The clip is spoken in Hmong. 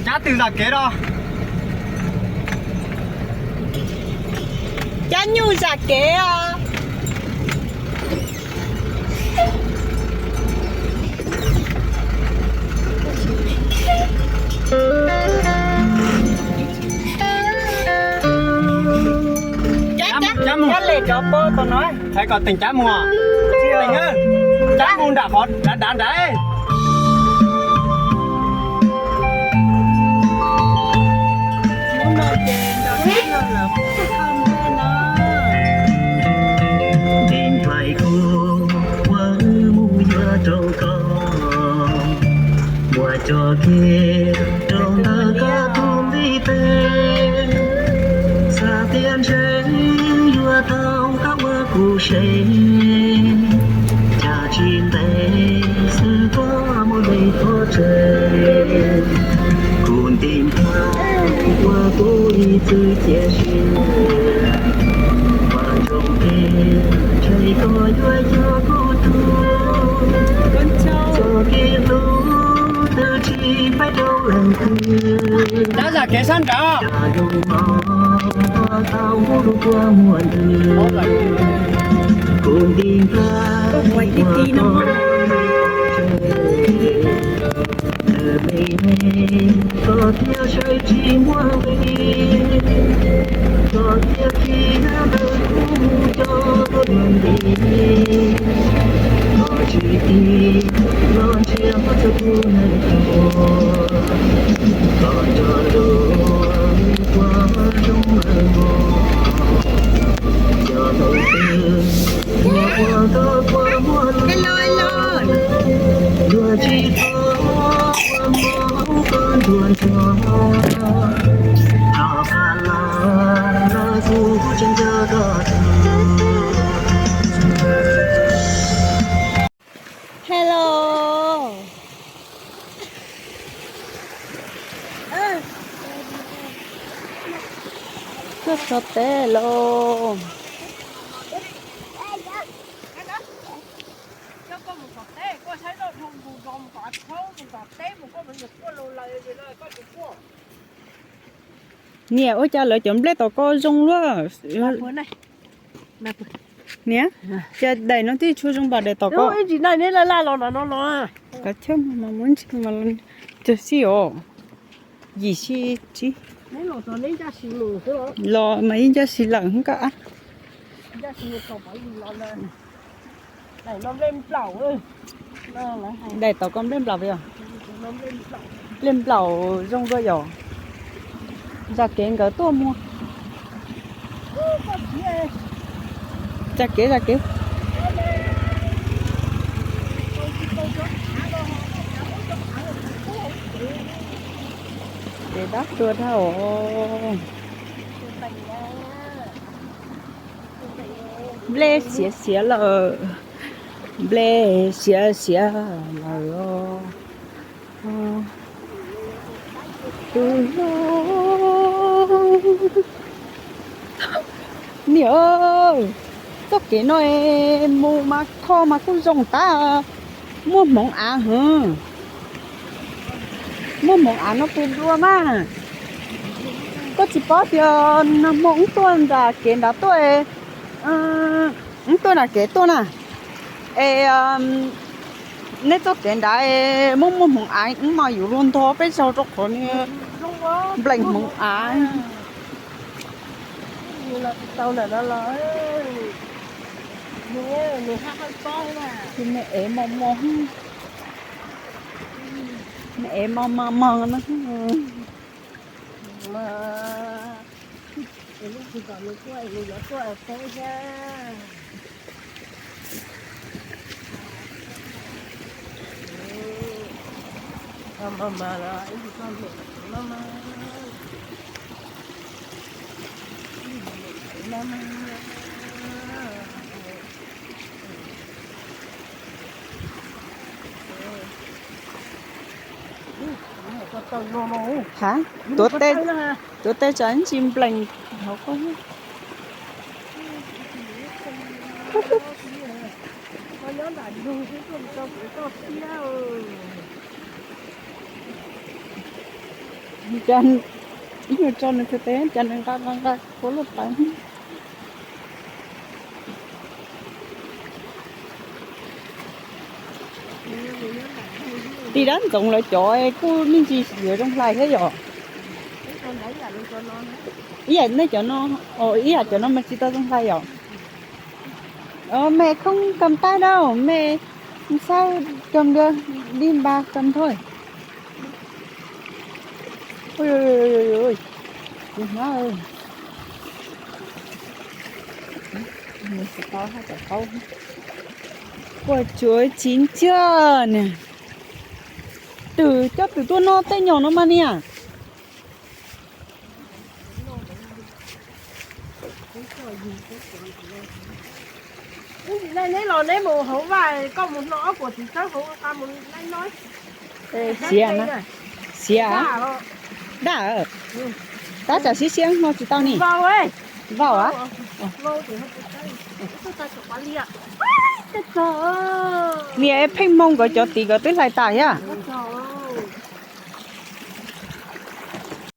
Cab twg zam kev no? Cab nyuj zam kev os. Cab, cab, cab mus. Cab lem cov pab tom no. Hais kom teem cab mus. Teem, cab mus nram qhov dav dav nrad. Hnub no ces nrog Neb los lawm mus thaj ntej no. Ntim nplaim kuv ua wb mus yuav rau koj, muaj cov kev rau ntawm koj tus ntiv tes, xav tias ntshe yuav tau koj ua kuv sev, cas tsis ntev xwb koj mus deb pov tseg. Kuv ntim nplaim ua kuv ib txwm cia siab, vam ntsoo tias ntshe koj yuav yog kuv tus, txoj kev hlub twb tsis pab rau leej twg. Cab zam kev sab nrad. Cas zoo no tau hnub lub kua muag ntws, kuv ntim nplaim ua koj, nws me me, koj thiaj saib tsis muaj li, koj thiaj khiav ntawm kuv mus coj dua nti, koj tsis tig los ntsia muab txog kuv neeg tuag, koj nrog luag ua zoo lawm mog, cov neeg twg ua ua koj kua muag lug, luag tsis tau ua mov koj nruas nrog, rov qab los los kuv tseem nco koj tug. Hello. Tuaj txog teb lauj. Niam, ua cas lawv cov nplej tom ko zoo luaj? Niam, cas daim no twb tshua zoo npaum daim tom ko. Kav chawj mas muab ntsis mas cog xij os. Yim si tsis los mas ib ncaj si lawm hab ka. Daim tom ko nplej nplaum yog? Nplej nplaum zoo dua yom. Zam kev nkawd tuaj muag. Zam kev, zam kev. Kev dab tuag dhau os. Nplej siav siav lawm, nplej siav siav lawm os. Niam, txoj kev no mus mas kho mas kuj zoo tas, muaj hmoov av hwv. Muaj hmoov av no pw dua mas. Koj tsis paub tias nag hmo wb tuaj nram kev nrad tuaj, wb tuaj nram kev tuaj na, es neb txoj kev nrad muaj muaj hmoov av, wb mas yuav luag ntog peb zaug rau qhov nplees hmoov av. Tus me ev mos mos, me ev mos mos mos no. Hav, tuav tes tsam ntsis nplees hauv koj. Cas ib nyuag tso nws tes, cas nws nqa nqa nqa kuv lub pas. Tim dab ntxoov lawv cov kuj me ntsis yuav zoo hlais thiab yom. Ib yam nej cov no, ib yam cov no mas tsis tau zoo hlais yom. Mẹ không cầm tay đâu, mẹ sao cầm được, đi bà cầm thôi. Ui, ui, ui, ui, ui. Tus hmab ơi. Ua chuav tsis ntswg niag. Twm coj twm tuaj noj tej nyom no mas niam. Neb los neb mus hauv vaj, koj mus hno ob kuam txiv tsawb hauv qa mus noj. Siav na, siav. Daj, tab tsam siab siab hno tsis tau ni. Vau a. Niam, pheej hmoo nkawd cov tid nkawd twb hlais tas thiab.